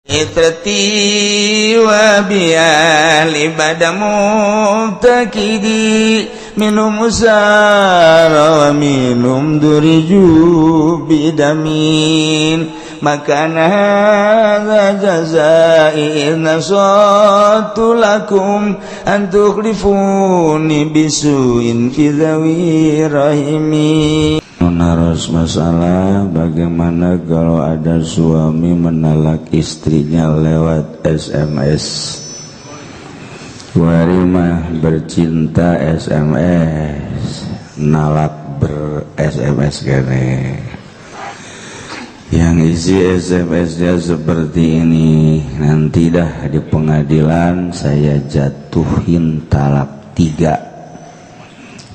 Itrati wa biali badamu takidi minum usara wa minum duriju bidamin makana hadza jazai nasatu lakum an tukhlifuni bisuin fi dhawi rahimi. Naros masalah bagaimana kalau ada suami menalak istrinya lewat SMS. Warimah bercinta SMS, nalak ber SMS kene. Yang isi SMS-nya seperti ini, nanti dah di pengadilan saya jatuhin talak 3.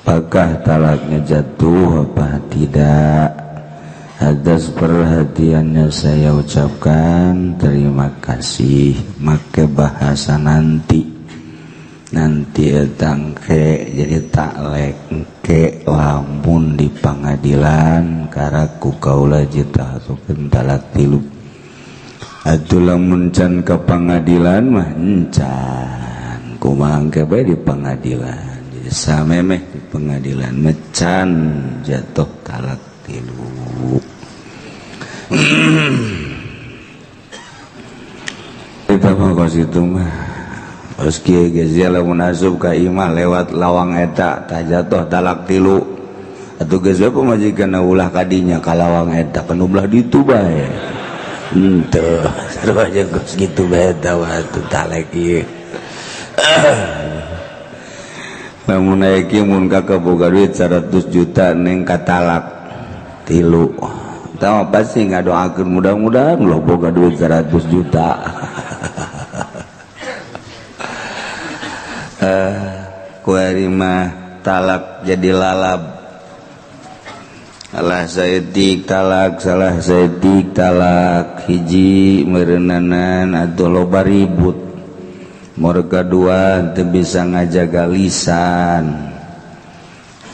Apakah talaknya jatuh apa tidak? Atas perhatiannya saya ucapkan terima kasih. Make bahasa nanti, nanti etangke jadi taklek ke lamun di pengadilan karaku kaula jitahtukeun talak 3. Atuh lamun can ka pengadilan mah encan kumaha engke bae di pengadilan. Samemeh di pengadilan mecan jatuh talak 3. Kita mah kos itu mah kos kieu geus lamun asup ka imah lewat lawang eta tah jatuh talak 3. Atuh geus we pamajikan ulah kadinya ka lawang eta kan ulah ditu bae. Henteu sarua jeung kos kitu bae eta atuh talek ieu. Lamun aya kieu mun kakak boga duit 100 juta neng katalak 3. Tah pasti ngadoakeun mudah-mudahan loh boga duit 100 juta. Kuari mah talak jadi lalab. Salah saeutik talak, salah saeutik talak, hiji meureunnanan atuh loba ribut. Mereka dua teu bisa ngajaga lisan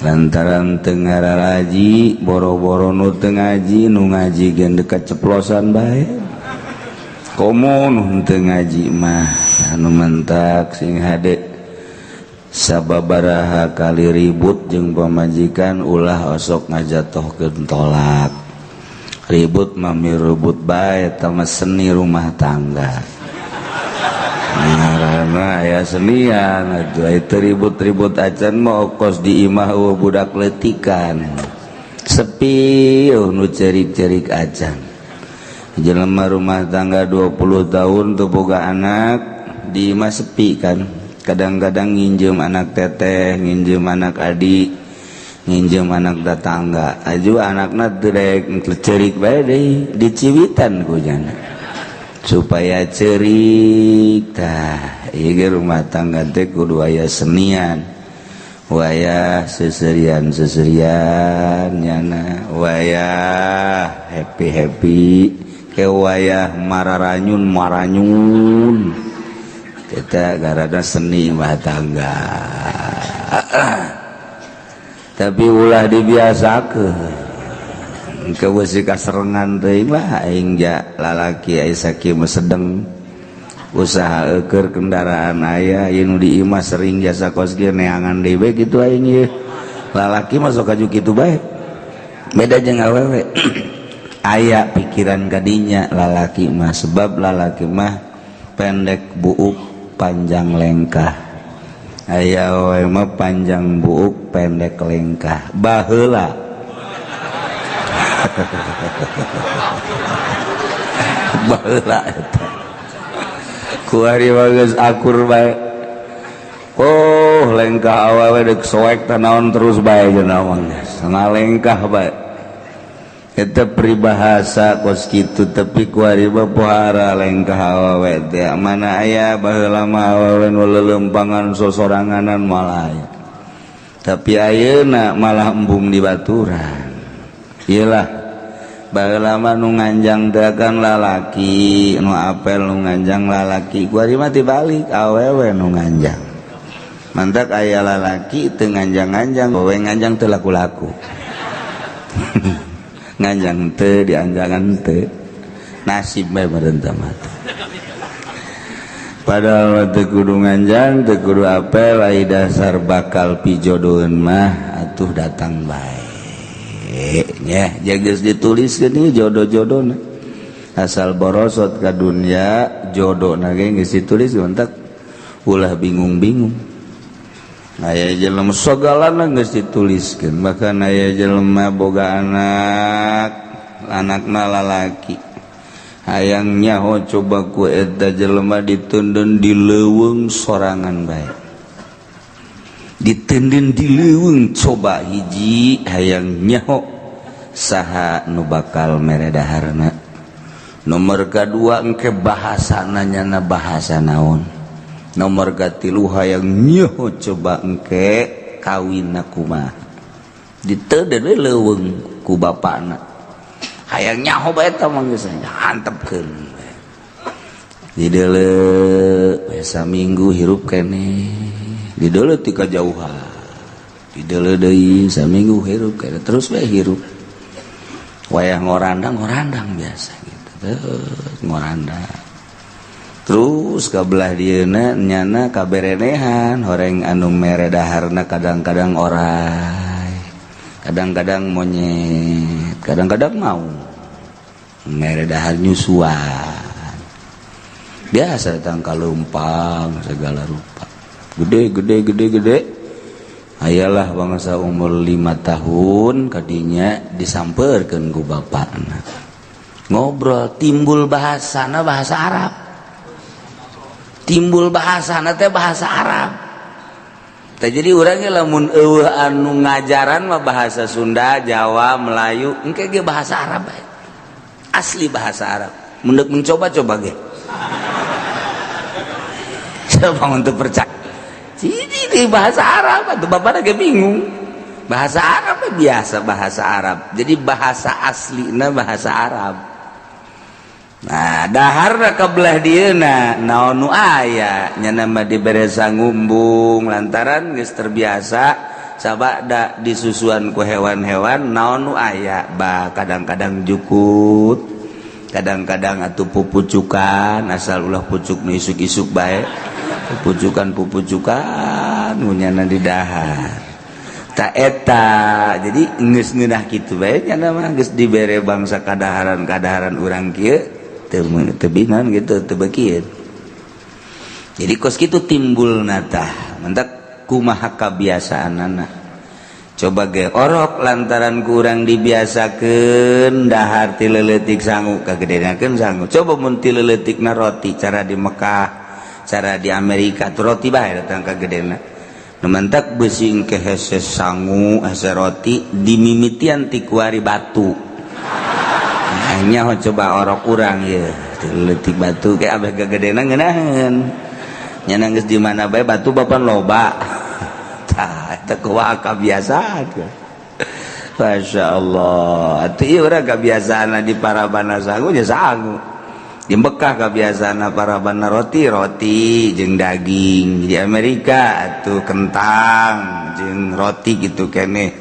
lantaran teu ngararaji boro-boro nu teu ngaji nu ngaji gen dekat ceplosan bae komo nu teu ngaji mah anu mentak sing hade sababaraha kali ribut jeung pamajikan ulah osok ngajatohkeun tolak ribut mah mirebut bae eta mah seni rumah tangga. Ngaranna aya senian atuh itu ribut-ribut acan mah kos di imah eueuh budak letikan sepi eueuh nu cerik-cerik acan. Jelema rumah tangga 20 tahun teu boga anak di imah sepi kan. Kadang-kadang nginjem anak teteh, nginjem anak adik, nginjem anak tetangga. Aju anakna teu daek cerik bae deui diciwitan ku jana. Supaya cerik tah ieu rumah tangga teh kudu aya senian wayah seserian-seserian nyana wayah happy-happy ke wayah mararanyun-maranyun kita garana seni rumah tangga. Tapi ulah dibiasakeun kewesi kaserengan teuing lah aing ja lalaki aya sakieu mah sedeng usaha eueur kendaraan aya ieu nu di imah sering jasa kos kieu neangan deui bae kitu aing ieu lalaki mah sok kaju kitu bae beda jeung awewe. Aya pikiran kadinya lalaki mah sebab lalaki mah pendek buuk panjang lengkah aya awewe mah panjang buuk pendek lengkah baheula. Baheula eta kuari mah geus akur bae. Oh lengkah awewe deuk soek teh naon terus bae cenah mah geus ngalengkah bae. Eta peribahasa kos kitu tapi kuari mah pohara lengkah awewe teh mana aya baheula mah awewe nu leuleumpangan sosoranganan malah aya. Tapi ayeuna malah embung di baturan. Iyalah baheula mah nu nganjang teh kan lalaki nu apel nu nganjang lalaki kuari mah tibalik awewe nu nganjang mantak aya lalaki teu nganjang-nganjang awewe nganjang teu laku-laku. Nganjang teu dianjangan teu nasib bae meureun teh mah. Padahal teu kudu nganjang, teu kudu apel, ai dasar bakal pijodoheun mah atuh datang bae nya. Geus dituliskeun ieu jodoh-jodohna, asal borosot ka dunya jodohna ge geus ditulis, mentak ulah bingung-bingung. Aya jelema sagalana geus dituliskeun. Bahkan aya jelema boga anak, anakna lalaki, hayang nyaho coba ku eta jelema diteundeun di leuweung sorangan bae, diteundeun di leuweung. Coba hiji, hayang nyaho saha nu bakal mere daharna. Nomor kadua, engke bahasana nyana bahasa naon. Nomor katilu, hayang nyaho coba engke kawinna kumaha. Diteundeun we leuweung ku bapakna, hayang nyaho bae eta mah geus hantepkeun. Dideuleu we saminggu hirup keneh, dideuleu ti kajauhan, dideuleu deui saminggu hirup keneh, terus we hirup. Wayah ngorandang, ngorandang biasa gitu, terus ngorandang terus ka belah dieuna nyana kaberenehan horeng anu mere daharna. Kadang-kadang orai, kadang-kadang monyet, kadang-kadang mau mere dahar nyusuan biasa, datang kalumpang segala rupa, gede gede gede gede. Ayalah bangsa umur 5 tahun kadinya disamperkeun ku bapakna, ngobrol, timbul bahasana bahasa Arab, timbul bahasana teh bahasa Arab. Tah, jadi urangnya lamun euweuh anu ngajaran mah bahasa Sunda, Jawa, Melayu, engke ge bahasa Arab bae. Asli bahasa Arab. Mun mencoba, coba ge. Coba untuk percaya. Ini bahasa Arab atau bapak lagi bingung. Bahasa Arab biasa bahasa Arab. Jadi bahasa aslina bahasa Arab. Nah, dahar ka belah dieuna naon nu aya, nya mah dibere sangumbung lantaran geus terbiasa sabada disusuan ku hewan-hewan. Naon nu aya bah, kadang-kadang jukut, kadang-kadang atuh pupucukan, asal ulah pucuk nu isuk-isuk bae, pupucukan pupucukan ngunyana di dahar. Tak eta jadi geus ngeunah kitu bae, nya mah geus dibere bangsa kadaharan-kadaharan urang kieu teu teu gitu, teu beukieun. Jadi kos kitu timbul natah, mentak kumaha kabiasaanana coba ge orok lantaran kurang dibiasakeun dahar ti leuletik sangu, kagedenakeun sangu. Coba mun ti leuletikna roti, cara di Mekah, cara di Amerika tuh roti bae datang kagedena. Nu mentak beusi engke hese sangu, hese roti, dimimitian ti kuari batu. Nya coba orok urang ya leutik batu kayak abeh kagedena ngeunaheun nya, geus di mana bae batu bapan loba. Tah, eta kumaha kabiasaan. Masya Allah, atuh ieu urang kabiasaan di parabana sangu nya sangu, di Mekah kabiasaan parabana roti, roti jeung daging, di Amerika atuh kentang jeung roti gitu keneh.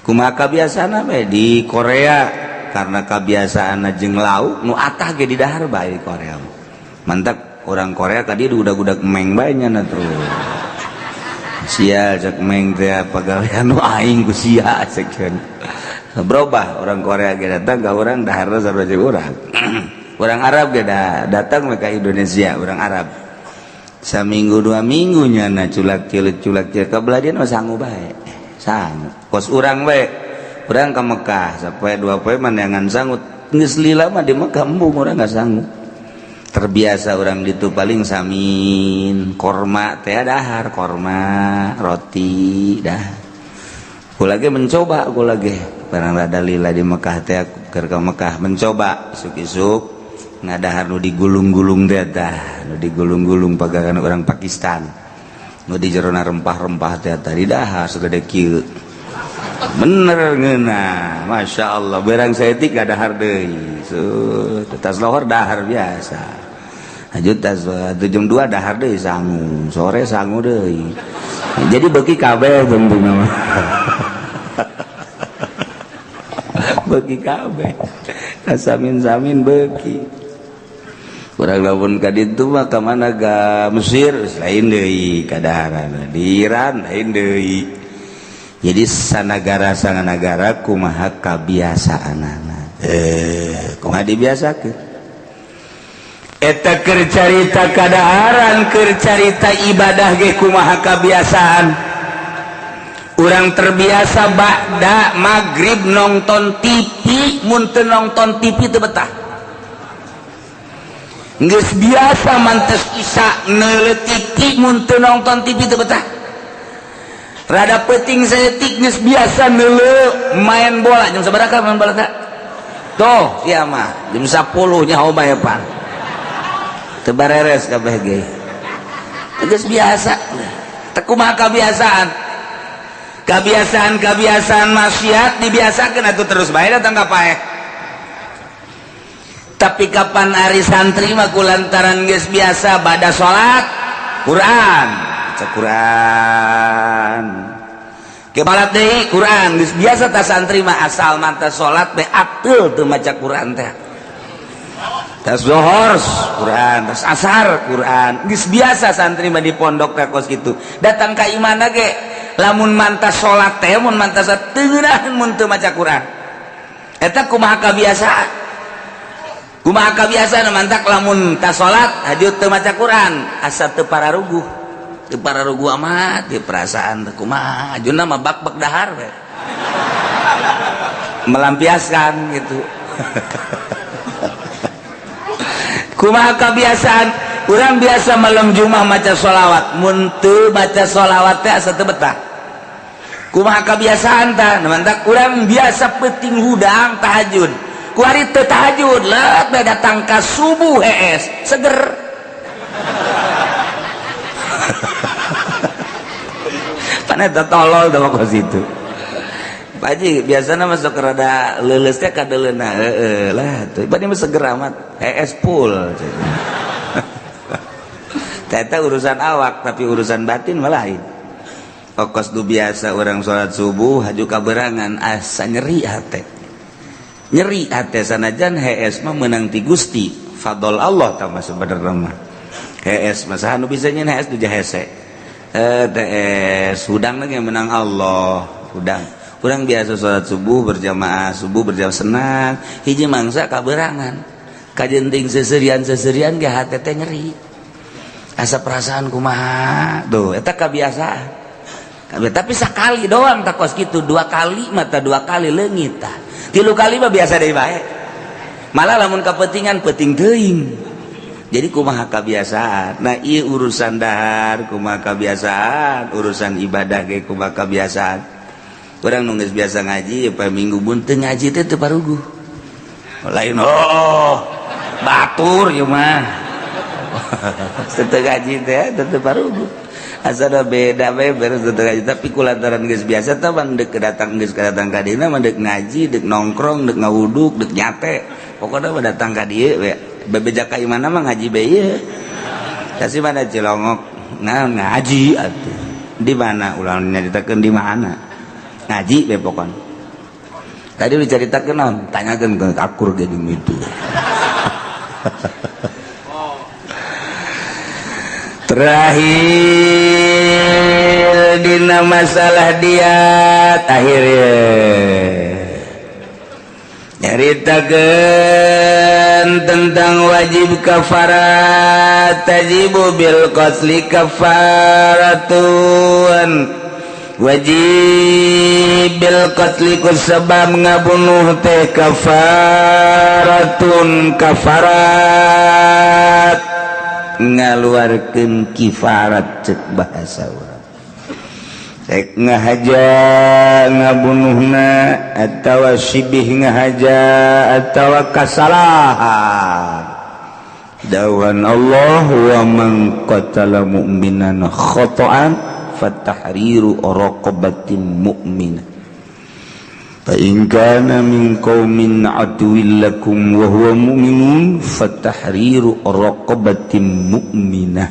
Kumaha kabiasaan bae. Di Korea karena kebiasaan jeung lauk nu atah ge di dahar bae di Korea. Mantap, orang Korea tadi udah-udah meng bae nya terus sia cek meng teh pagawean nu aing ku sia cek. Berubah orang Korea ge datang ka urang, daharna sarua jeung urang. Orang Arab ge datang ke Indonesia, orang Arab saminggu 2 minggu nyana culak cilik culak cilik, ka belah dieu mah sangu bae, sangu kos urang bae. Urang ke Mekah sampai 2 poe mandangan sangu, geus lila mah di Mekah embung urang nggak sangu, terbiasa orang itu. Paling samin korma teh dahar, korma roti dah. Aku lagi mencoba, aku lagi barang rada lila di Mekah teh, keur ke Mekah mencoba isuk-isuk ngadahar nu digulung-gulung teh, tah nu digulung-gulung pagawean orang Pakistan, nu di jerona rempah-rempah teh, tadi dahar segede kieu. Bener ngeunah, Masya Allah. Berang saeutik dahar deui, tas lohor dahar biasa. Lanjut tas jam 2 dahar deui sangu, sore sangu deui, jadi beuki kabeh tentunya mah, beuki kabeh, samin-samin beuki. Urang lamun ka ditu mah ka mana, ka Mesir lain deui kadaharan, di Iran lain deui. Jadi sanagara sanganagara kumaha kabiasaanana, kumaha dibiasakeun. Eta keur carita kadaharan, keur carita ibadah ge kumaha kebiasaan. Urang terbiasa ba'da maghrib nonton TV, mun teu nonton TV teu betah. Geus biasa mantes isya neuleuh TV, mun teu nonton TV teu betah. Rada peuting saeutik geus biasa neuleuh main bola. Jam sabaraha main bola teh? Tuh sia mah jam 10 nyaho bae pan teu bareres kabeh ge. Geus biasa teh, kumaha kebiasaan. Kebiasaan-kebiasaan maksiat dibiasakan atuh terus bae datang ka paeh. Tapi kapan ari santri mah kulantaran geus biasa bada salat Quran, baca Quran, kebalat deui Quran, geus biasa ta santri mah. Asal manta salat be ateul teu maca Quran teh. Tas zohor Quran, tas asar Quran, geus biasa santri mah di pondok teh kos kitu. Datang ka imana ge lamun mantas salat teh, mun mantas teu ngeunaheun mun teu maca Quran. Eta kumaha kabiasaan, kumaha kabiasaan. Mantak lamun tas salat haju teu maca Quran asa teu pararuguh, teu pararuguh amat di perasaan teu kumaha. Hajuna mah bak-bak dahar we, melampiaskan gitu. Kumaha kebiasaan. Urang biasa malam Jumat maca sholawat, mun teu baca sholawat teh asa teu betah. Kumaha kebiasaan tah. Mantak urang biasa peuting hudang tahajud, kuari teu tahajud let bae datang ka subuh hees seger. Pan eta tolol teh kos itu. Pak Haji biasana masuk rada leuleus teh kadeuleuna heeh lah tuh bade mah seger amat hees full. Eta urusan awak, tapi urusan batin malah lain. Okos du biasa orang sholat subuh haju kaberangan asa nyeri hate, nyeri hate sanajan hees mah menang ti Gusti fadl Allah tah mah sebenarnya mah. Hees mah saha nu bisa nyeun hees du hese TS hudang lagi menang Allah hudang. Urang biasa sholat subuh berjamaah, subuh berjamaah senang, hiji mangsa kaberangan kajenting seserian-seserian ge hate teh nyeri, asa perasaan kumaha tuh. Eta kebiasaan, tapi sekali doang tak kos gitu. Dua kali mata dua kali leungit tah, tilu kali mah biasa deui bae, malah lamun kapentingan penting teuing. Jadi kumaha kebiasaan. Nah, ieu urusan dahar kumaha kebiasaan, urusan ibadah ge kumaha kebiasaan. Urang nu geus biasa ngaji pa minggu mun teu ngaji teh teu paruguh lain. Oh, batur ieu mah teu ngaji teh teu paruguh, asa da beda bae beres teu ngaji. Tapi kulantaran geus biasa teh mah deuk datang, geus datang ka dieu mah deuk ngaji, deuk nongkrong, deuk ngawuduk, deuk nyate, pokokna mah datang ka dieu we. Bebeja ka imana mah ngaji bae ieu. Kasih mana Cilongok nah ngaji atuh di mana, ulah nyaritakeun di mana ngaji be. Pokon tadi diceritakeun naon, tanyakeun ke akur ge jeung itu. Terakhir dina masalah diat akhirnya nyaritakeun tentang wajib kafarat. Tajibu bil qatli kafaratun, wajib bil qatli ku sebab ngabunuh teh kafaratun kafarat, ngaluarkeun kifarat cek bahasa urang. Cek ngahaja ngabunuhna atawa sibih ngahaja atawa kasalahan. Dawuhan Allah, wa man qatala mu'minan khata'an fatahriru raqabatin mu'minah fa in kana min qaumin aduwwin lakum wa huwa mu'minun fatahriru raqabatin mu'minah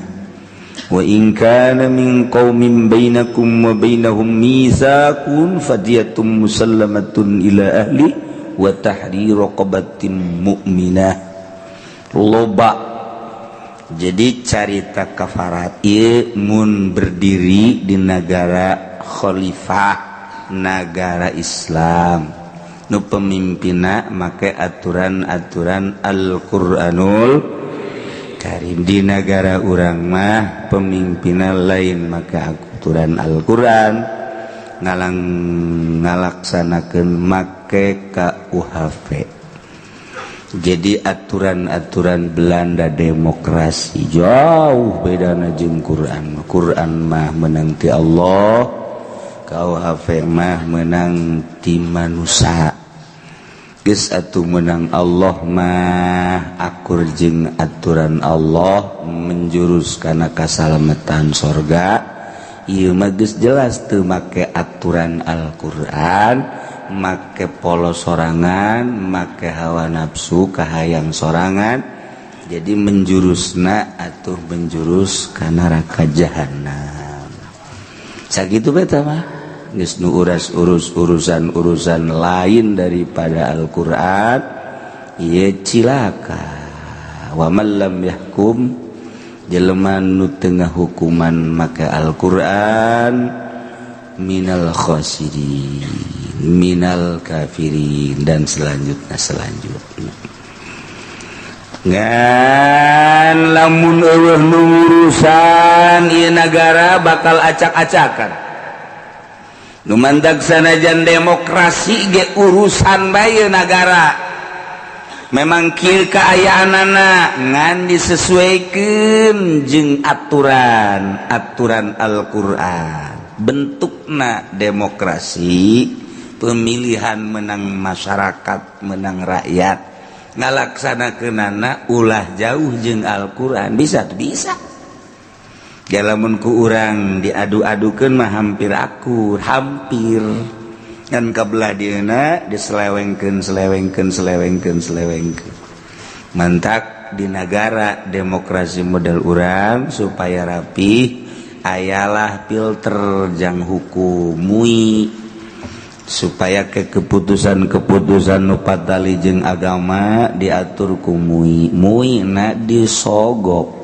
wa in kana min qaumin bainakum wa bainahum mitsaqun fadiyatun musallamatun ila ahli wa tahriru raqabatin mu'minah. Loba Jadi carita kafarat ieu mun berdiri di negara khalifah, negara Islam nu pemimpinna make aturan-aturan Al-Qur'anul Karim. Di negara urang mah pemimpinna lain make aturan Al-Qur'an, ngalang ngalaksanakeun make KUHP. Jadi aturan-aturan Belanda, demokrasi, jauh beda jeung Quran. Quran mah menang ti Allah, KUHP mah menang ti manusia. Geus atuh, menang Allah mah akur jeung aturan Allah, menjurus kana kasalamatan sorga. Ieu mah geus jelas teu make aturan Al-Qur'an, make polo sorangan, make hawa nafsu kahayang sorangan. Jadi menjurusna atuh menjurus ka neraka jahanam. Sakitu beta mah. Geus nu uras urus urusan-urusan lain daripada Al-Qur'an ieu cilaka. Wa man lam yahkum, jelema nu teu ngahukuman make Al-Qur'an, minal khasirin, minal kafirin, dan selanjutnya selanjutnya. Ngan lamun euweuh nu ngurusan ieu nagara, bakal acak-acakan. Nu mantak sanajan demokrasi ge urusan bae nagara. Memang kieu kaayaanana, ngan disesuaikan jeung aturan aturan Al-Qur'an. Bentukna demokrasi, pemilihan menang masyarakat, menang rakyat, ngalaksanakeunana ulah jauh jeung Al-Qur'an. Bisa tuh, bisa. Lamun ku urang diadu-adukeun mah hampir akur, hampir kan. Kabelah dieuna diselewengkeun, selewengkeun, selewengkeun, selewengkeun. Mantak di negara demokrasi model urang, supaya rapi, ayalah filter jang hukum MUI, supaya ke keputusan-keputusan nu patali jeung agama diatur ku MUI. MUI na disogok,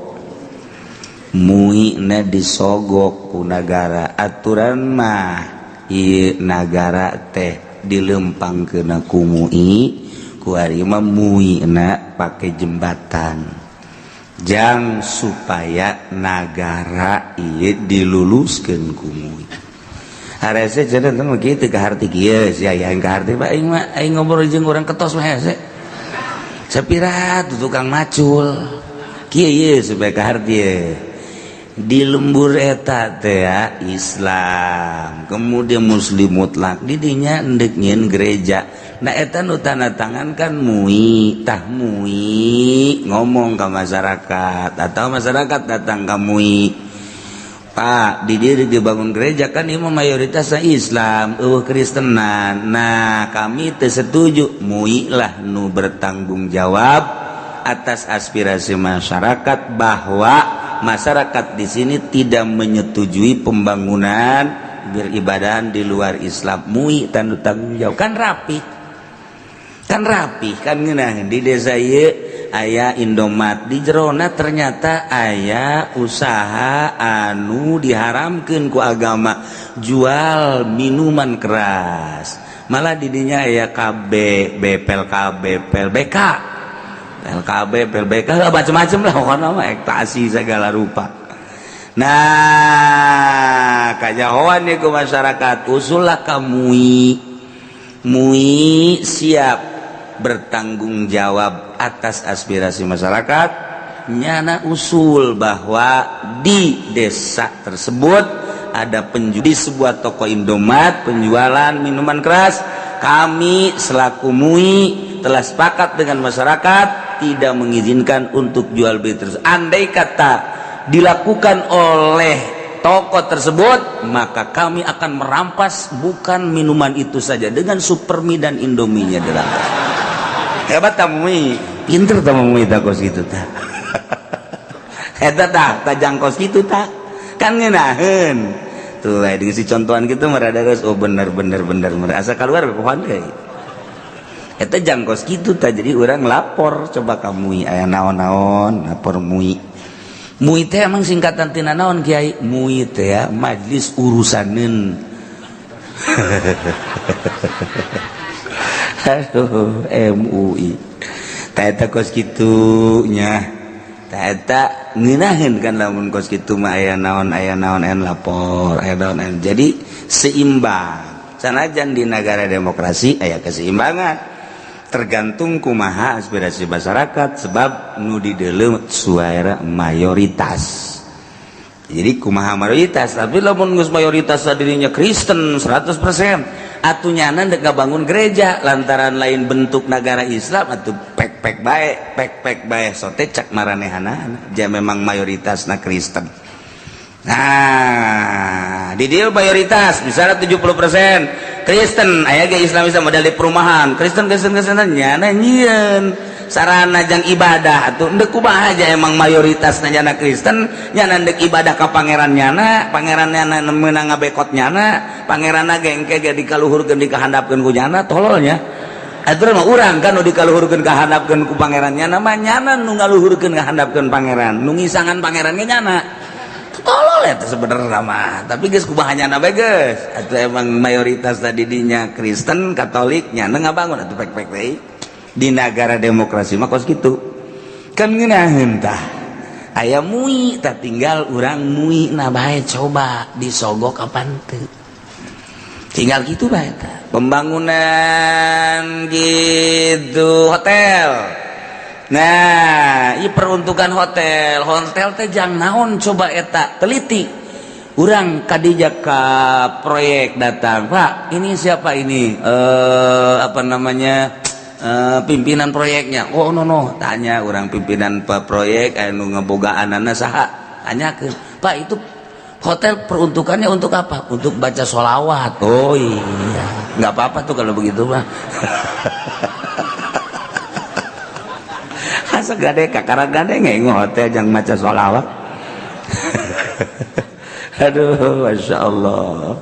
MUI na disogok ku nagara. Aturan mah ieu nagara teh dilempangkeun ku MUI. Ku ari mah MUI na pake jembatan jang supaya nagara ieu diluluskeun ku MUI. Harese cenah teh mah kitu kaharti kieu sia yang kaharti mah. Aing mah, aing ngobrol jeung urang ketos mah hese. Sapira tuh tukang macul kieu ieu supaya kaharti ye. Di lembur eta teh ya, Islam kemudian Muslim mutlak, didinya endek nyieun gereja. Nah, eta nu tanda tangan kan MUI. Tah, MUI ngomong ke masyarakat atau masyarakat datang ke MUI, "Pak, di dieu dibangun gereja kan, ieu mah mayoritasnya Islam, euweuh Kristenan. Nah, kami teu setuju." MUI lah nu bertanggung jawab atas aspirasi masyarakat bahwa masyarakat di sini tidak menyetujui pembangunan beribadah di luar Islam. MUI tanda tanggung jawab, kan rapi, kan rapi, kan ngeunah. Di desa ieu aya Indomaret, di jerona ternyata aya usaha anu diharamkeun ku agama, jual minuman keras. Malah didinya aya KB BPL KB PLBK LKB PLBK, macam-macam lah pokoknya mah, ekstasi segala rupa. Nah, kajahoan nih ke masyarakat, usullah ka MUI. MUI siap bertanggung jawab atas aspirasi masyarakat. Nyana usul bahwa di desa tersebut ada penjual di sebuah toko Indomaret penjualan minuman keras. Kami selaku MUI telah sepakat dengan masyarakat tidak mengizinkan untuk jual beli terus. Andai kata dilakukan oleh toko tersebut, maka kami akan merampas bukan minuman itu saja, dengan supermi dan indominya dirampas. Hebat tak MUI? Pinter tak MUI? Tak kos gitu tak? Eta tak tajang kos gitu tak? Kan ngeunaheun tuh dengan si contohan gitu merada geus, oh bener bener bener bener, asa keluar pohon deui. Eta jangkos gitu tak. Jadi orang lapor coba ka MUI, aya naon-naon lapor MUI. MUI teh emang singkatan tina naon, Kiai? MUI teh ya Majlis Urusaneun. Aduh, MUI. Ta eta kos kitu nya. Ta eta ngeunaheun kan lamun kos kitu mah aya naon aya naon aya lapor, aya naon aya. Jadi seimbang. Sanajan di negara demokrasi aya keseimbangan. Tergantung kumaha aspirasi masyarakat, sebab nu dideuleu suara mayoritas. Jadi kumaha mayoritas, tapi lamun geus mayoritas dirinya Kristen 100% atuh nyana dek ngabangun gereja lantaran lain bentuk negara Islam atuh pek-pek bae, pek-pek bae sote cak maranehanana ja memang mayoritasna Kristen. Nah, di dieu mayoritas misalnya 70% Kristen, aya ge Islam bisa model di perumahan Kristen Kristen Kristen, nyana nyieun sarana jang ibadah atuh ndek kumaha aja emang mayoritas nyana Kristen, nyana ndek ibadah ka pangeran nyana, pangeran nyana meunang ngabekot nyana, pangeranna ge engke ge dikaluhurkeun dikahandapkeun ku nyana, tololnya. Atuh mah urang kan nu dikaluhurkeun kahandapkeun ku pangeran nyana mah, nyana nu ngaluhurkeun kahandapkeun pangeran, nu ngisangan pangeran ge nyana. Tolol ya sebenarnya mah, tapi geus kumaha nyana bae geus atuh emang mayoritas tadi dinya Kristen Katolik, nyana ngabangun atuh pek-pek deui. Di negara demokrasi mah kos kitu kan ngeunaheun tah aya MUI tah, tinggal urang MUI na bae coba disogok kapan teu, tinggal gitu bae tah pembangunan gitu hotel. Nah, ieu peruntukan hotel, hotel teh jang naon coba eta teliti. Urang kadija ka proyek datang, "Pak, ini siapa ini?" Apa namanya? Pimpinan proyeknya. Oh, no no, tanya orang pimpinan proyek anu ngebogaanana saha? Tanyakeun, "Pak, itu hotel peruntukannya untuk apa?" "Untuk baca sholawat." "Oh iya, nggak apa-apa tuh kalau begitu mah." Asa gade kakara gade nggak hotel jang maca sholawat. Aduh, masya Allah.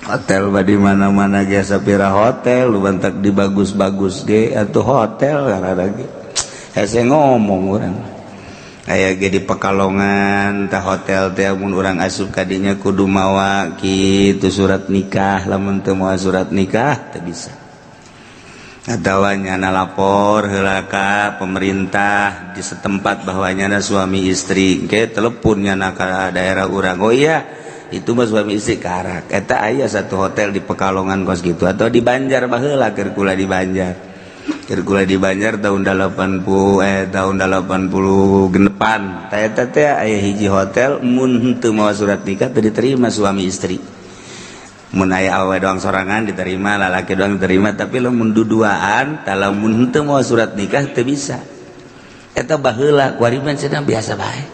Hotel mah di mana-mana ge sapira hotel, lu bantak di bagus-bagus ge atuh hotel karena ge. Hese ngomong urang. Aya ge di Pekalongan tah hotel teh mun urang asup kadinya kudu mawa kitu surat nikah, lamun teu mawa surat nikah teu bisa. Atawa nyana lapor heula ka pemerintah di setempat bahwa nyana suami istri, ke telepon nyana ka daerah urang. Oh iya, itu mah suami istri karak. Eta aya satu hotel di Pekalongan kos gitu atau di Banjar baheula keur kula di Banjar. Keur kula di Banjar tahun 80 tahun 80 genepan. Tah eta teh aya hiji hotel mun henteu mawa surat nikah teu diterima suami istri. Mun aya awewe doang sorangan diterima, lalaki doang diterima, tapi lamun duduaan tah lamun henteu mawa surat nikah teu bisa. Eta baheula kuari mah cenah biasa bae.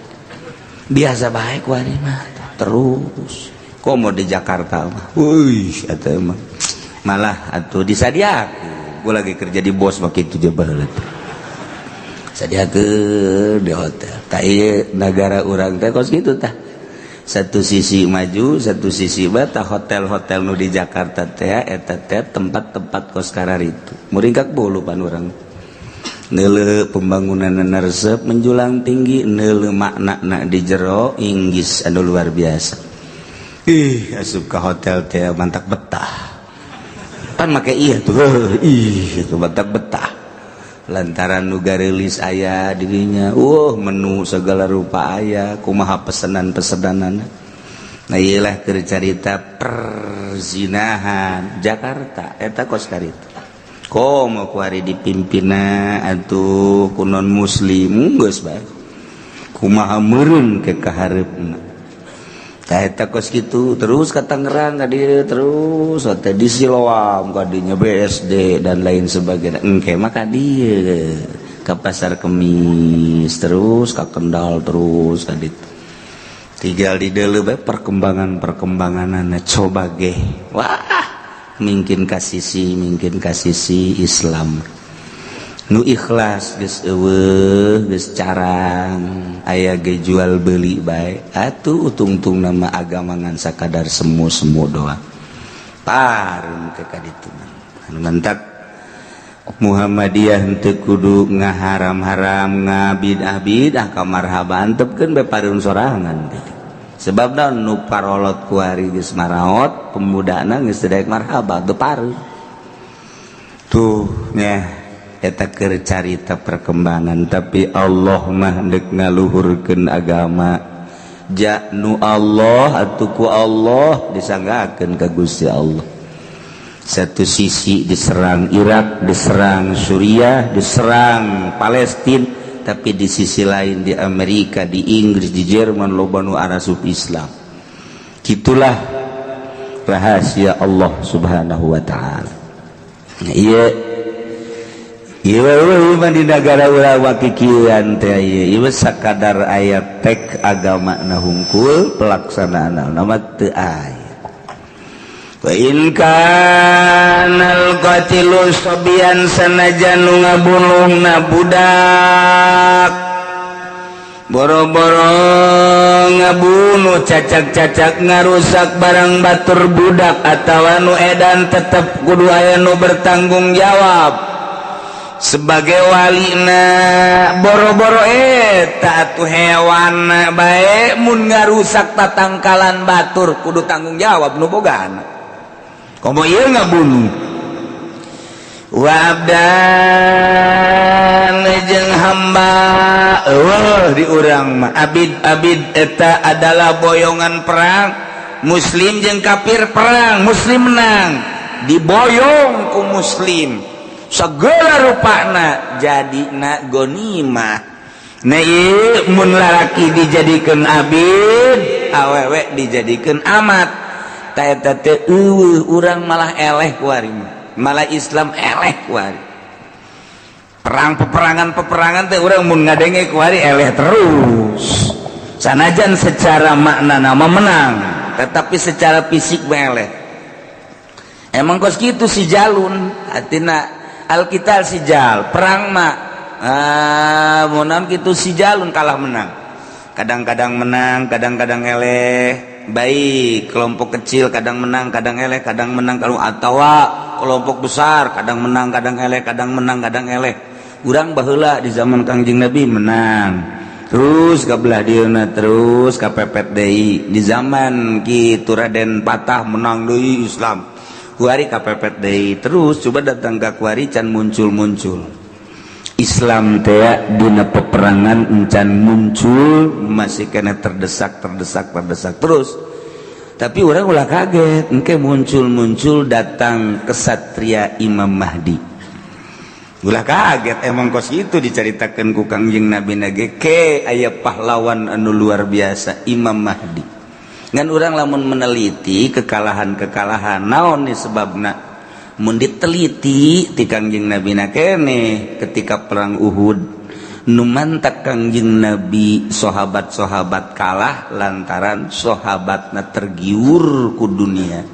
Biasa bae kuari mah terus. Komo di Jakarta mah. Wih, eta mah malah atuh disadiakeun. Gua lagi kerja di bos mah kitu je baheula teh. Sadiakeun di hotel. Tah ieu nagara urang teh kos kitu tah. Satu sisi maju, satu sisi bata hotel-hotel nu di Jakarta teh eta teh tempat-tempat kos kararitu. Muringkak bolu pan urang. Neuleu pembangunan resep menjulang tinggi, neuleu makna di jero inggis anu luar biasa. Ih, asup ka hotel teh mantak betah. Pan make iya tuh, ih itu mantak betah. Lantaran nu gareulis aya dirinya, menu segala rupa aya, kumaha pesenan-pesenanana. Nah, ieu lah keur carita perzinahan Jakarta eta kos karita. Komo kuari dipimpinna atuh ku non muslim geus bae. Kumaha meureun ke kahareupna. Tah eta kos kitu terus ka Tangerang ka dieu terus teh di Siloam kadinya BSD dan lain sebagainya. Engke mah ka dieu ka Pasar Kemis terus ka Kendal terus ka ditu. Tinggal di deuleu bae perkembangan-perkembanganana coba ge. Wah, mungkin ka sisi Islam. Nu ikhlas geus eueuh geus carang aya ge jual beli bae atuh utungtung nama agama ngan sakadar semu-semu doang. Parun ke ka ditu anu mantak Muhammadiyah henteu kudu ngaharam-haram, ngabidah-bidah ka marhaba, antepkeun bae pareun sorangan gitu. Sebab naon? Nu parolot kuari geus maraot, pemudana geus teu daek marhaba, teu pareun tuh nya. Eta keur carita perkembangan, tapi Allah mah deuk ngaluhurkeun agama. Ja nu Allah atuh ku Allah disanggakeun ka Gusti Allah. Satu sisi diserang Irak, diserang Suriah, diserang Palestina, tapi di sisi lain di Amerika, di Inggris, di Jerman loba nu arasup Islam. Gitulah rahasia Allah Subhanahu wa taala. Iya iya, di negara urang kikieuan teh ieu ieu sakadar aya tek agama na hungkul, pelaksanaan nama teu aya. Wa in kanal qatilu sobiyan, sanajan nu ngabunuhna budak, boro-boro ngabunuh, cacak-cacak ngarusak barang batur budak atawa nu edan, tetep kudu aya nu bertanggung jawab sebagai walina. Boro-boro eta atuh, hewan bae mun ngarusak tatangkalan batur kudu tanggung jawab nu bogana. Komo ieu ngabunuh. Wa abdan, jeung hamba. Eueuh di urang mah abid abid eta adalah boyongan perang. Muslim jeung kafir perang, muslim menang, diboyong ku muslim segala rupana jadi na gonimah. Nah, ieu mun lalaki dijadikan abid, awewe dijadikan amat. Ta eta teh eueuh, urang malah eleh kuari mah, malah Islam eleh kuari. Perang, peperangan peperangan teh urang mun ngadenge kuari eleh terus. Sanajan secara makna nama menang, tetapi secara fisik eleh. Emang kos gitu si jalun artina alkitab si jal perang mah, ah, mau gitu si jalun, kalah menang, kadang-kadang menang, kadang-kadang eleh. Baik kelompok kecil kadang menang, kadang eleh, kadang menang kalau atau kelompok besar kadang menang, kadang eleh, kadang menang, kadang eleh. Urang baheula di zaman Kangjeng Nabi menang terus ke belah dieuna, terus kapepet deui. Di zaman kitu Raden Patah menang deui Islam, kuari kapepet deui terus. Coba datang ke kuari can muncul-muncul Islam teh dina peperangan, encan muncul, masih kena terdesak, terdesak, terdesak terus. Tapi orang ulah kaget engke muncul-muncul datang kesatria Imam Mahdi, ulah kaget. Emang kos itu diceritakan ku Kangjeng Nabi nage ke aya pahlawan anu luar biasa, Imam Mahdi. Ngan urang lamun meneliti kekalahan-kekalahan, naon nih sebabna, mun diteliti ti Kangjeng Nabi na kene ketika perang Uhud nu mantak Kangjeng Nabi sahabat-sahabat kalah lantaran sahabatna tergiur ku dunia.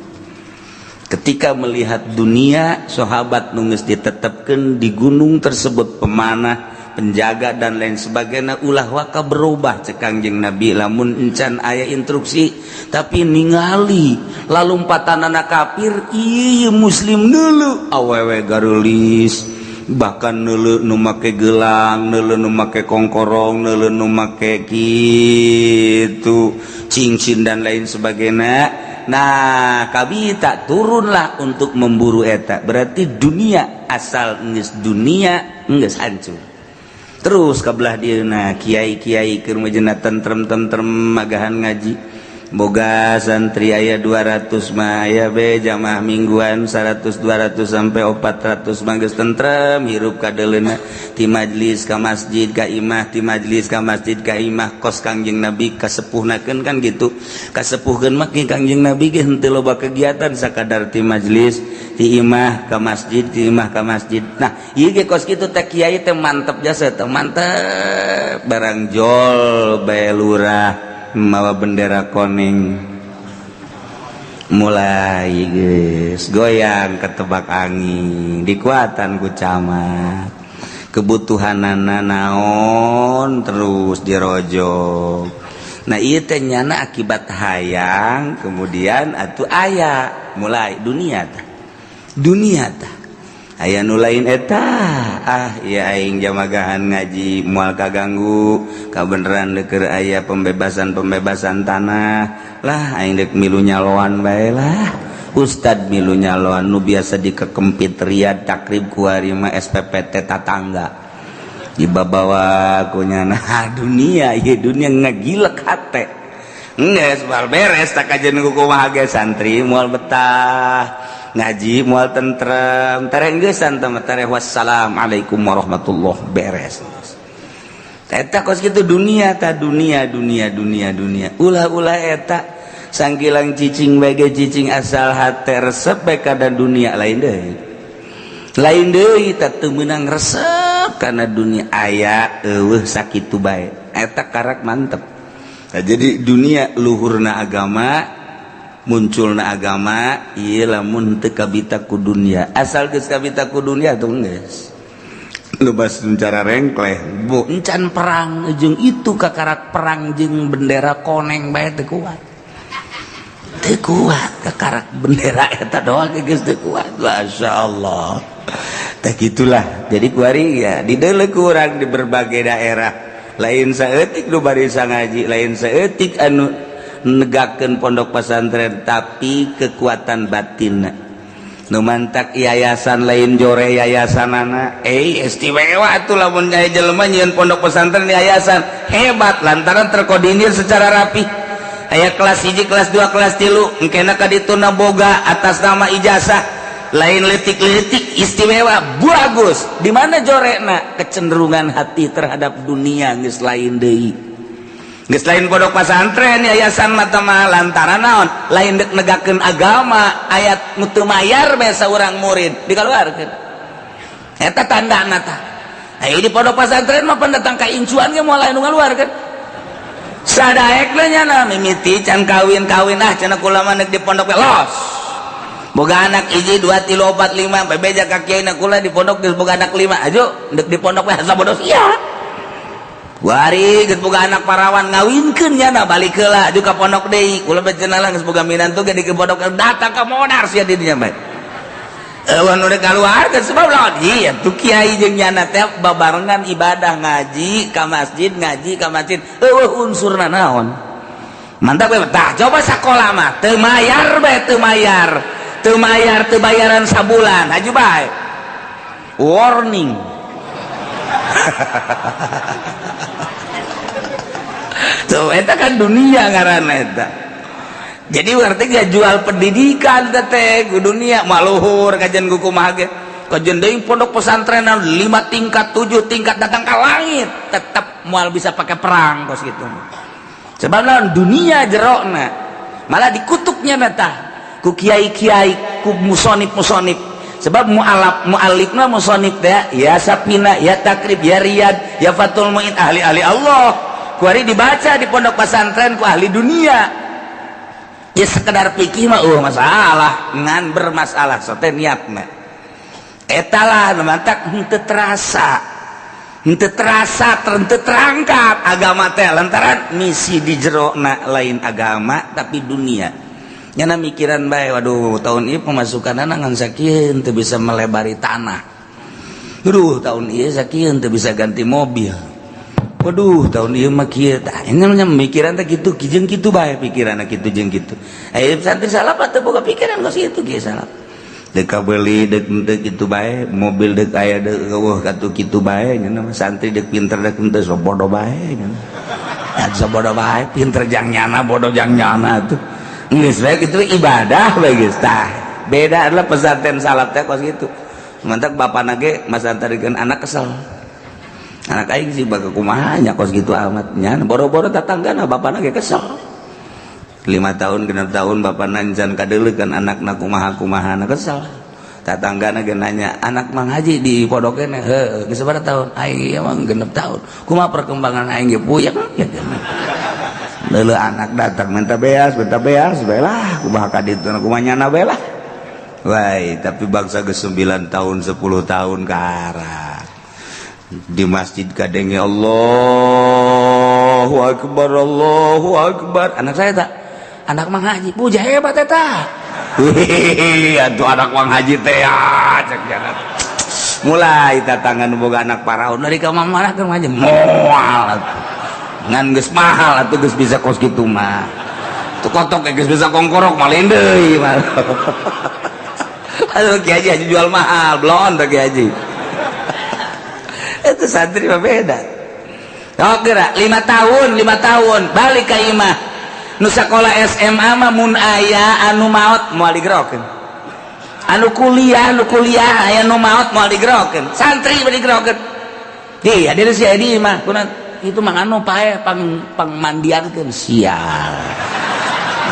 Ketika melihat dunia, sahabat nu geus ditetapkan di gunung tersebut, pemanah, penjaga, dan lain sebagainya, ulah waka berubah cek Kangjeng Nabi lamun encan aya instruksi. Tapi ningali lalumpatan anak kafir, iya muslim neuleu awewe garulis, bahkan neuleu nu make gelang, neuleu nu make kongkorong, neuleu nu make kitu cincin dan lain sebagainya. Nah, kabita turunlah untuk memburu eta. Berarti dunia, asal geus dunia geus hancur terus ka belah dieuna. Kiai-kiai keur mejena tentrem tentrem magahan ngaji, boga santri aya 200 mah, aya be jamaah mingguan 100, 200 sampai 400 mah geus tentrem hirup. Kadeleuna ti majlis ka masjid ka imah, ti majlis ka masjid ka imah, kos Kangjeng Nabi kasepuhnakeun kan gitu. Kasepuhkeun mah Kangjeng Nabi ge henteu loba kegiatan, sakadar ti majlis, ti imah ka masjid, ti imah ka masjid. Nah, ieu ge kos kitu teh, kiai teh mantep jasa teh, mantep barang jol bae lurah mawa bendera kuning, mulai geus goyang ketebak angin, dikuatan ku camat, kebutuhanana naon terus dirojok. Nah, ieu teh nyana akibat hayang kemudian atuh aya mulai dunia tah, dunia tah. Aya nu lain eta, ah ya, aing jamagahan ngaji moal kaganggu, kabeneran keur aya pembebasan-pembebasan tanah lah, aing dek milu nyaloan bae lah. Ustad milu nyaloan nu biasa dikekempit Riyad, Takrib, kuari mah SPPT tatangga dibabawa ku nyana. Dunia ieu, dunia ngagilek hate. Geus moal beres tak kajian kumaha ge, santri moal betah ngaji, moal tentrem. Tereh geusan teh tereh, wassalamualaikum warahmatullah, beres. Eta kos kitu dunia ta, dunia, dunia, dunia, dunia. Ulah-ulah eta sangkilang cicing bae cicing, asal hate resep bae kana dunia. Lain deui, lain deui, tah, teu meunang resep kana dunia. Aya eueuh sakitu bae, eta karak mantep. Nah, jadi dunia luhurna agama, munculna agama ieu lamun teu kabita ku dunia. Asal geus kabita ku dunia tuh geus lubas cara rengkleh bu encan perang jeung itu, kakarak perang jeung bendera koneng bae teu kuat, teu kuat. Kakarak bendera eta doang geus teu kuat. Masya Allah, teh gitulah. Jadi kuari ya dideuleu kurang di berbagai daerah, lain saeutik nu barisa ngaji, lain saeutik anu negakeun pondok pesantren, tapi kekuatan batin nu mantak yayasan lain jore yayasanana. Eh, istimewa tuh lamun aya jelema nyieun pondok pesantren yayasan, hebat, lantaran terkoordinir secara rapi. Aya kelas 1, kelas 2, kelas 3, engkena ka dituna boga atas nama ijazah, lain letik-letik, istimewa, bagus. Di mana jorekna? Kecenderungan hati terhadap dunia geus lain deui, geus lain pondok pesantren yayasan mata mah. Lantaran naon? Lain dek negakeun agama. Ayat nu teu mayar biasa urang murid dikaluarkeun, eta tandana tah. Aya di pondok pesantren mah pendatang ka incuan ge moal aya nu ngaluarkeun. Sadaekna nyana mimiti can kawin-kawin, ah cenah, kula mah di pondok los boga anak hiji, dua, tilu, opat, lima. Bebeja ka kiai, kula di pondok geus boga anak lima, aju dek di pondok we asa bodoh sia. Wari geus boga anak parawan, ngawinkeun nyana, balik heula aju ka pondok deui. Kula bae cenah geus boga minantu ge di pondok, datang ka modar sia di dinya bae. Eueuh nu kaluarkeun. Sebab lawan ieu tuh kiai jeung nyana teh babarengan ibadah, ngaji ka masjid, ngaji ka masjid, eueuh unsurna naon. Mantap we. Tah, coba sakola mah teu mayar bae, teu mayar, teu mayar, teu bayaran sabulan, aju bae warning. Tuh, eta kan dunia ngaranna eta. Jadi berarti dia jual pendidikan teh ku dunia maluhur. Kajian ku kumaha ge, kajian deui pondok pesantren 5 tingkat, 7 tingkat, datang ke langit, tetap moal bisa pakai perang kos gitu. Sebab lawan dunia jerokna, malah dikutuknya tah ku kiai-kiai, ku musonib-musonib. Sebab mualaf mualifna musonib teh ya Sapina, ya Takrib, ya Riyad, ya Fathul Muin, ahli-ahli Allah. Kuari dibaca di pondok pesantren ku ahli dunia. Ya sekedar pikir mah masalah, ngan bermasalah sote niatna. Etalah mantak henteu terasa, henteu terasa, henteu terangkat agama teh, lantaran misi di jerona lain agama tapi dunia. Nyana mikiran bae, waduh, tahun ini pemasukan anak ngan sakieu, teu bisa melebari tanah. Waduh, tahun ieu sakieu, teu bisa ganti mobil. Waduh, tahun ieu mah kieu. Tah, ini namanya mikiran teh kitu jeung kitu bae, pikiran kitu jeung kitu. Aya santri salaf teu boga pikiran kos kitu ge. Salaf dek kabeli dek henteu kitu bae, mobil dek aya dek eueuh katuh kitu bae. Nya mah santri dek pinter dek henteu, sok bodoh bae nya. Ya sok bodoh bae, pinter jang nyana, bodoh jang nyana tuh. Geus bae kitu ibadah bae geus. Tah, beda adalah pesantren salaf teh kos kitu. Mantak bapana ge masantarikeun anak kesel. Anak aing sih bakal kumaha nya kos gitu amat nya, boro-boro tatanggana, bapana ge kesel. 5 tahun, 6 tahun bapana encan kadeuleukeun anakna kumaha kumaha na, kesel. Tatanggana ge nanya, "Anak Mang Haji di pondok keneh?" "Heuh." "Geus sabaraha tahun?" "Aing ieu mah 6 tahun." "Kumaha perkembangan?" "Aing ge puyeng ya." Leuleuh anak datang minta beas, minta beas bae lah, kumaha ka ditu, kumaha nyana bae lah. Wai, tapi bangsa geus 9 tahun, 10 tahun karak di masjid kadenge Allahu Akbar, Allahu Akbar. Anak saya tak, anak Mang Haji, puja hebat eta. Hehehe, atuh anak Mang Haji teh ya, cek jalan. Mulai tatangan boga anak paraun dari ka mana keur mah moal ngan geus mahal atuh geus bisa kos kitu mah. Tuh kotok geus bisa kongkorok malin deui mah. Aduh Ki Haji haji jual mahal blon teh Ki Haji. Itu santri mah beda. Oh geura 5 tahun 5 tahun balik ka imah. Nu sakola SMA mah mun aya anu maot moal digerokeun. Anu kuliah aya nu maot moal digerokeun. Santri mah digerokeun. Di hadir si Edi mah kuna itu mah anu pae pang pangmandiankeun sial.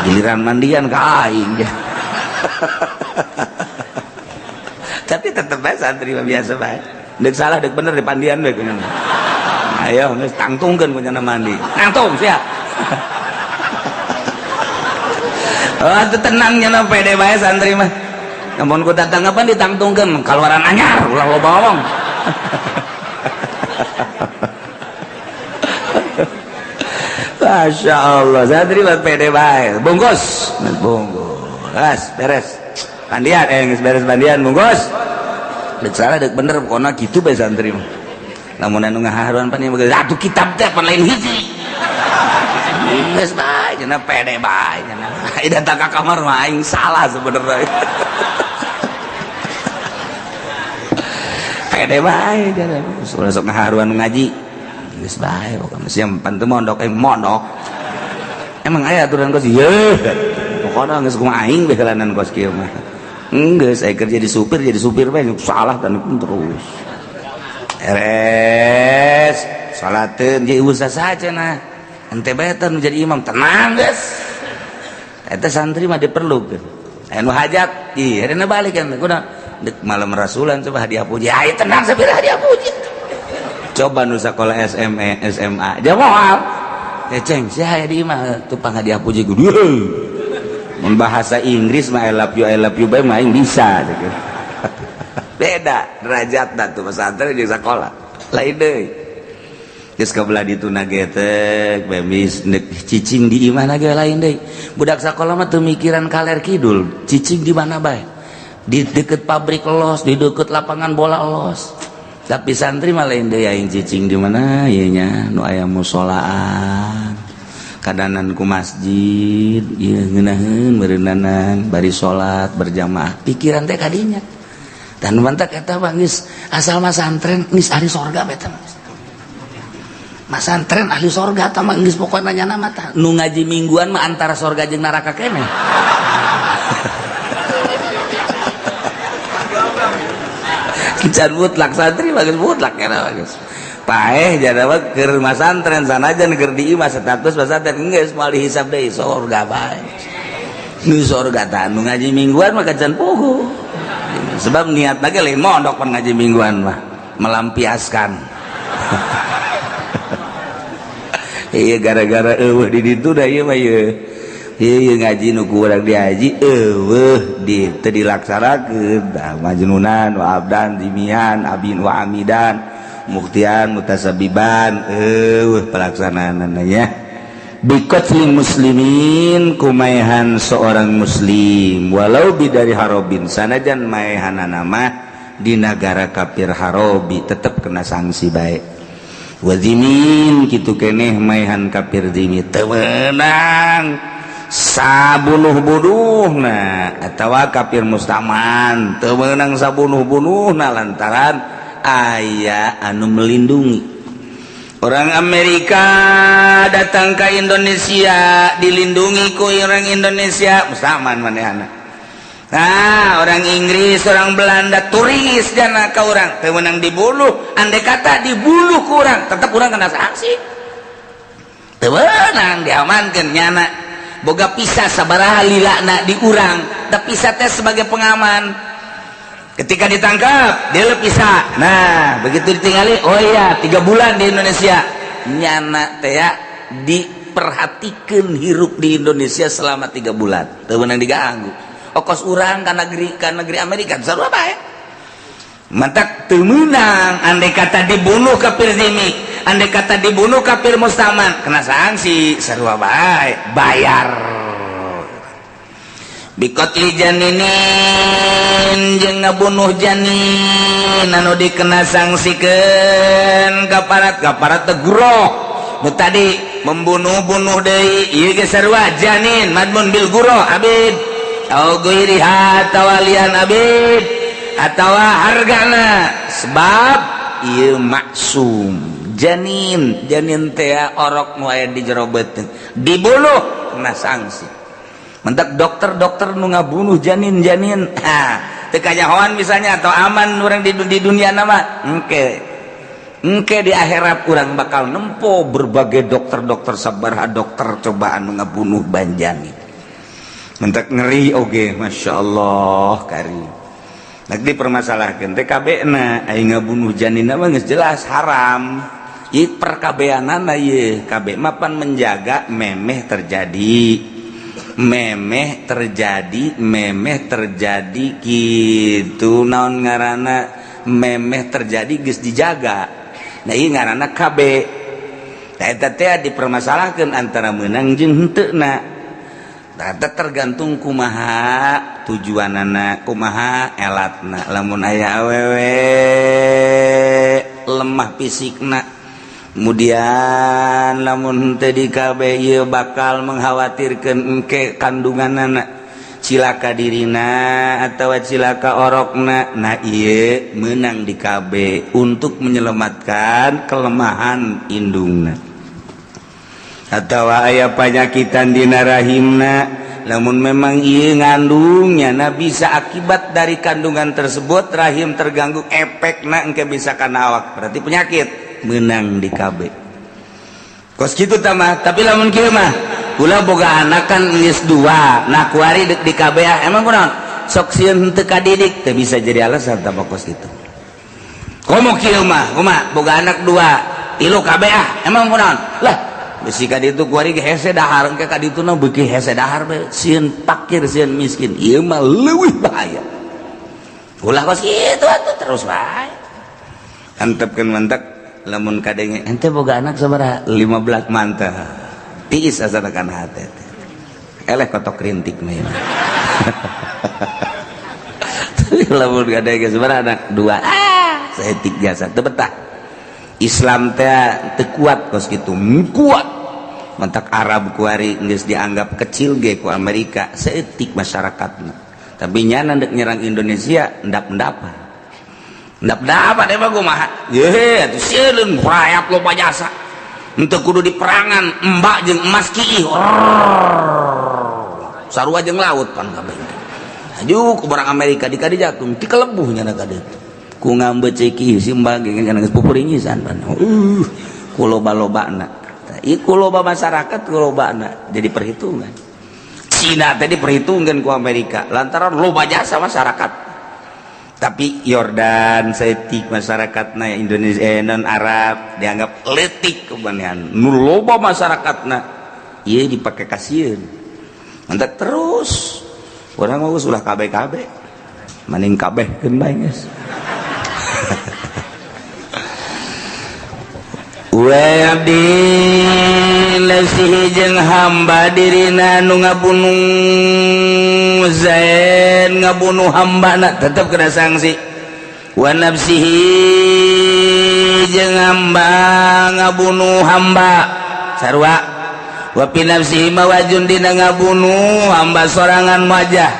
Giliran mandian ka aing ya. Tapi tetep bae santri mah biasa bae. Deuk salah deuk bener di pandian we kunyana. Ayo geus tangtungkeun kunyana mandi. Tangtung siap. Oh atuh tenang nya pede bae santri mah. Namun ku tatanggapan ditangtungkeun kaluaran anyar ulah loba ngomong. Masya Allah santri mah pede bae. Bungkus, bungkus, beres. Mandian geus beres mandian bungkus. Deuk salah deuk bener pokona kitu bae santri mah. Lamun anu ngaharuan pan ieu atuh kitab teh pan lain hiji. Geus bae cenah pede bae cenah. Ai datang ka kamar mah aing salah sebenarnya. Pede bae cenah. Sok ngaharuan ngaji. Geus bae pokona sia pan teu mondok aing mondok. Emang aya aturan kos ieu. Pokona geus kumaha aing bae heulangan kos kieu mah. Geus aya kerja di supir jadi supir bae salah dan pun terus. Beres salateun jeung ibu saha cenah. Ente bae teh nu jadi imam tenang geus. Eta santri mah diperlukeun. Aya nu hajat, ih ayeuna balik kan kudu deuk malam rasulan coba hadiah puji. Ayo tenang sapira hadiah puji. Coba nu sakola SME SMA. Dia moal. Ceng sia aya di imah tupang hadiah puji gede. Mun bahasa Inggris mah I love you bae mah aing bisa gitu. Beda derajatna tuh pesantren jeung sakola. Lain deui. Geus kabelah ditu na getek bemis nek cicing di imah ge lain deui. Budak sakola mah teu mikiran kaler kidul, cicing di mana bae. Di deket pabrik los, di deket lapangan bola los. Tapi santri mah lain deui aing cicing di mana ieu nya nu aya musolaan. Kadanan ku masjid ieu ngeunaheun meureunnanan bari salat berjamaah. Pikiran teh kadinya. Dan mantak eta mah geus asal masantren geus ahli sorga bae teh. Masantren ahli sorga tah mah geus pokona nyana mah tah. Nu ngaji mingguan mah antara sorga jeung neraka keneh. Can mutlak santri mah geus mutlak era geus. Paeh jada mah keur masantren sanajan keur di imah status masantren geus moal dihisab deui sorga bae. Nu sorga tah nu ngaji mingguan mah can puguh. Sebab niat lagi lain mondok pan ngaji mingguan mah melampiaskan. Iya gara-gara eueuh di ditu da ieu mah ieu. Ieu ngaji nu ku urang diaji eueuh di teu dilaksanakeun da majnunan wa abdan dimian abin wa amidan muktian mutasabiban eueuh pelaksanaanna nya. Biqatli muslimin kumaehan seorang muslim walau bidari harobin sanajan maehanana mah di nagara kafir harobi tetep kena sanksi bae. Wazimin kitu keneh maehan kafir zimi teu meunang sabunuh-bunuhna atawa kafir mustaman teu meunang sabunuh-bunuhna lantaran aya anu melindungi. Orang Amerika datang ke Indonesia dilindungi ku orang Indonesia mustaman manehana. Nah, orang Inggris, orang Belanda turis jana ka urang teu meunang dibunuh, andai kata dibunuh ku urang tetep urang kena sanksi. Teu meunang diamankeun nyana. Boga pisah sabaraha lilana di urang, tapi pisah teh sebagai pengaman. Ketika ditangkap dia pisah. Nah begitu ditinggali, oh iya 3 bulan di Indonesia nyana teh diperhatikan hirup di Indonesia selama 3 bulan teu meunang diganggu. Okos urang ka negeri Amerika sarua bae. Mantak teu meunang andai kata dibunuh kafir zimi, andai kata dibunuh kafir mustaman kena sanksi sarua bae bayar. Biqatli janinin jeung ngabunuh janin anu dikena sangsikeun kaparat kaparat teh guroh. Nu tadi membunuh-bunuh deui ieu ge sarua janin madmun bil guroh abid au ghairiha tawalian abid atawa hargana sebab ieu maksum janin janin teh orok nu aya di jero beuteung dibunuh kena sanksi. Mentak dokter-dokter nu ngabunuh janin-janin teu kanyahoan misalnya atau aman urang di dunia nama engke engke di akhirat urang bakal nempo berbagai dokter-dokter sabaraha dokter cobaan nu ngabunuh banjanin. Mentak ngeri oge Masya Allah kari. Nak dipermasalahkeun teh KB na aing ngabunuh janin mah geus jelas haram. Ieu perkabeanana ieu KB mapan menjaga memeh terjadi. Memeh terjadi, memeh terjadi gitu naon ngaranna memeh terjadi geus dijaga. Nah ieu ngaranna KB. Tah eta teh dipermasalahkeun antara meunang jeung henteuna. Tah eta tergantung kumaha tujuanana, kumaha elatna. Lamun aya awewe lemah fisikna, kemudian lamun teu di KB ieu bakal mengkhawatirkeun engke kandunganana cilaka dirina atawa cilaka orokna. Nah ieu meunang di KB untuk menyelamatkan kelemahan indungna atawa aya panyakitan dina rahimna. Lamun memang ieu ngandungnya nah bisa akibat dari kandungan tersebut rahim terganggu efekna engke bisa kana awak berarti penyakit menang di KB kos kitu tah mah. Tapi lamun kieu mah kula boga anak kan geus dua nah kuari deuk di KB ah emang kunaon sok sieun henteu kadidik teu bisa jadi alasan tah kos kitu. Komo kieu mah kumaha boga anak dua tilu KB ah emang kunaon lah besi ka ditu kuari ge hese dahar engke ka dituna beuki hese dahar bae sieun pakir sieun miskin ieu mah leuwih bahaya ulah kos kitu atuh terus bae antepkeun mantak. Lamun kadenge ente boga anak sabaraha 15 mantap tiis asana kana hate teh eleh kotok rintik mah. Lamun kadenge sabaraha anak dua ah saeutik jasa teu betah. Islam teh teu kuat kos kitu kuat mantak Arab kuari geus dianggap kecil ge ku Amerika saeutik masyarakatna tapi nyana deuk nyerang Indonesia endap-endapan endap-endapan emang kumaha ye atuh sieun rakyat loba jasa henteu kudu diperangan embak jeung emas kiih sarua jeung laut pan kabeh aju ku barang Amerika di kadi jatung ti kelebuh nyana ka ditu ku ngambeut ceki si mbak ge geus pupuringisan pan ku loba-lobana ieu ku loba masyarakat ku lobana jadi perhitungan. Cina tadi diperhitungkan ku Amerika lantaran loba jasa masyarakat. Tapi Yordan saeutik masyarakatna Indonesia non Arab dianggap letik kebanean nu loba masyarakatna ieu dipake kasieun mantak terus urang mah geus ulah KB-KB maning kabehkeun bae geus. Wa abdi nafsihi jeung hamba dirina nu ngabunuh Zaid ngabunuh hambana tetep kena sanksi. Wa nafsihi jeung hamba ngabunuh hamba sarua wa fi nafsihi mawajun dina ngabunuh hamba sorangan wajah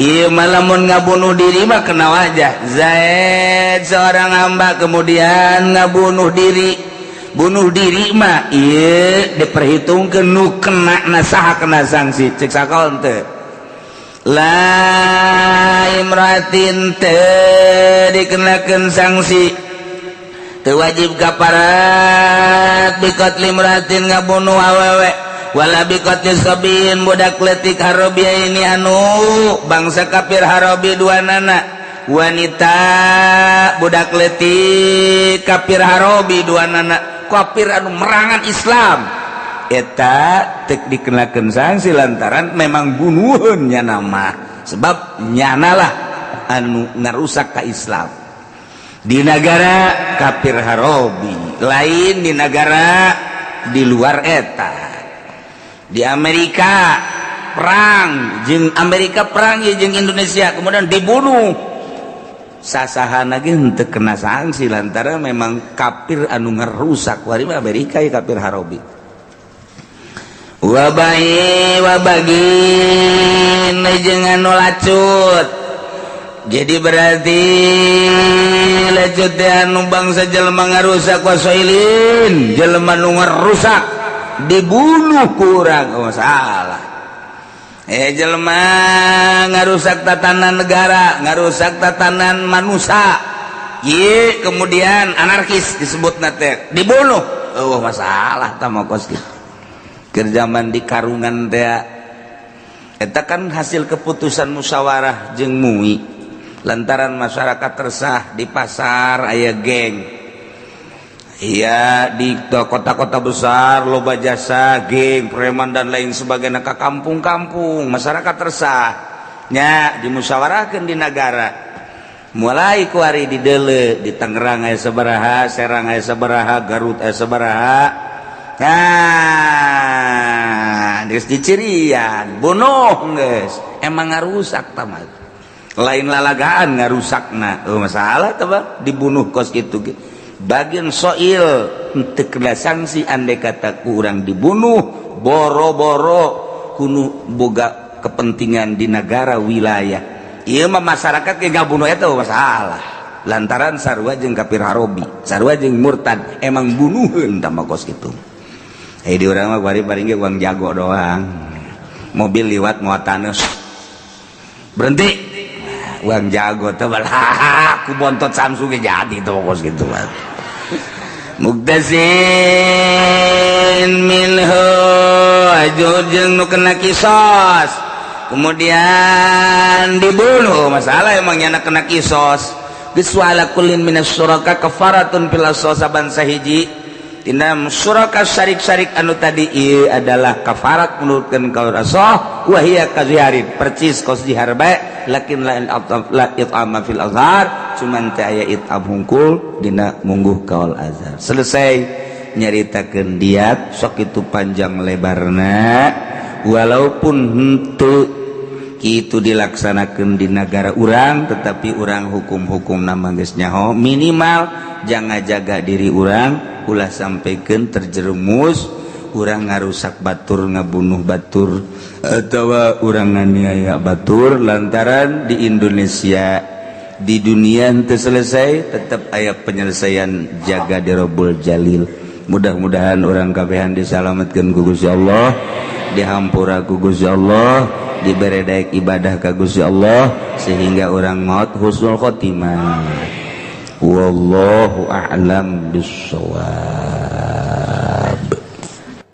ieu mah lamun ngabunuh diri mah kena wajah. Zaid seorang hamba kemudian ngabunuh diri bunuh diri mah ieu diperhitungkeun nu kena na saha kena sanksi cek sakon teu la imratin teu dikenakeun sanksi teu wajib kaparat biqatli imratin ngabunuh awewe wala biqatli sabiin budak leutik harobi ini anu bangsa kafir harobi dua nana wanita budak leutik kafir harobi dua nana kafir anu merangan Islam eta tek dikenakeun sanksi lantaran memang bunuheun nyana mah sebab nyanalah anu ngarusak ka Islam di negara kafir harobi lain di negara di luar eta di Amerika Perang jeung Amerika, perang ye jeung Indonesia, kemudian dibunuh sasahana ge henteu kena sanksi lantaran memang kafir anu ngerusak wari mah Amerika ya, kafir harobi. Wabai wabagin jeung anu lacut. Jadi berarti lacut teh anu bangsa jelema ngarusak, wasoilin jelema nu ngarusak dibunuh kurang. Oh, salah. Jelema ngarusak tatanan negara, ngarusak tatanan manusia. Ye, kemudian anarkis disebut teh, dibunuh. Oh, masalah tah kos kitu. Keur zaman di Karungan teh eta kan hasil keputusan musyawarah jeung MUI lantaran masyarakat resah di pasar aya geng. Iya, di kota-kota besar loba jasa geng preman dan lain sebagainya ke kampung-kampung, masyarakat resahnya, dimusyawarahkan di negara. Mulai kuari di dele di Tangerang aya sabaraha, Serang aya sabaraha, Garut aya sabaraha. Nah, geus dicirian, bunuh geus. Emang ngarusak tamat, lain lalagaan ngarusakna. Oh, masalah teh dibunuh kos kitu. Bagian soil untuk kena sanksi andai kata kurang dibunuh boro-boro kuno boga kepentingan di negara wilayah. Iya mah masyarakat nggak bunuh itu masalah lantaran sarua jeung kafir harobi, sarua jeung murtad, emang bunuheun tambah kos kitu. Eh, di urang mah bari paling ge uang jago doang, mobil liwat mau tanah berhenti, uang jago tuh, aku bontot Samsung jadi tuh kos gitu mah. Muktasin minhu jeung nu kena kisos kemudian dibunuh, masalah emangnya kena kisos geus. Wala kullin minas syuraka kafaratun fil saban sahiji tina syuraka, syarik-syarik anu tadi ieu adalah kafarat menurutkeun kaul asah. Wa hiya kaziharin, percis kos zihar bae, lakin la la it'ama fil azhar, cuman teh aya it'am hungkul dina mungguh kaul azhar. Selesai nyaritakeun diat, sok itu panjang lebarna. Walaupun henteu kitu dilaksanakan di negara urang, tetapi urang hukum-hukum nama geus nyaho, minimal jangan jaga diri urang ulah sampaikan terjerumus urang ngarusak batur, ngabunuh batur, atau urang nganiaya batur, lantaran di Indonesia, di dunia itu selesai tetap aya penyelesaian jaga di Robul Jalil. Mudah-mudahan urang kabehan disalamatkan ku Gusti Allah, dihampura ku Gusti Allah, dibere daek ibadah ka Gusti Allah, sehingga urang maut husnul khotimah. Wallahu a'lam bissawab.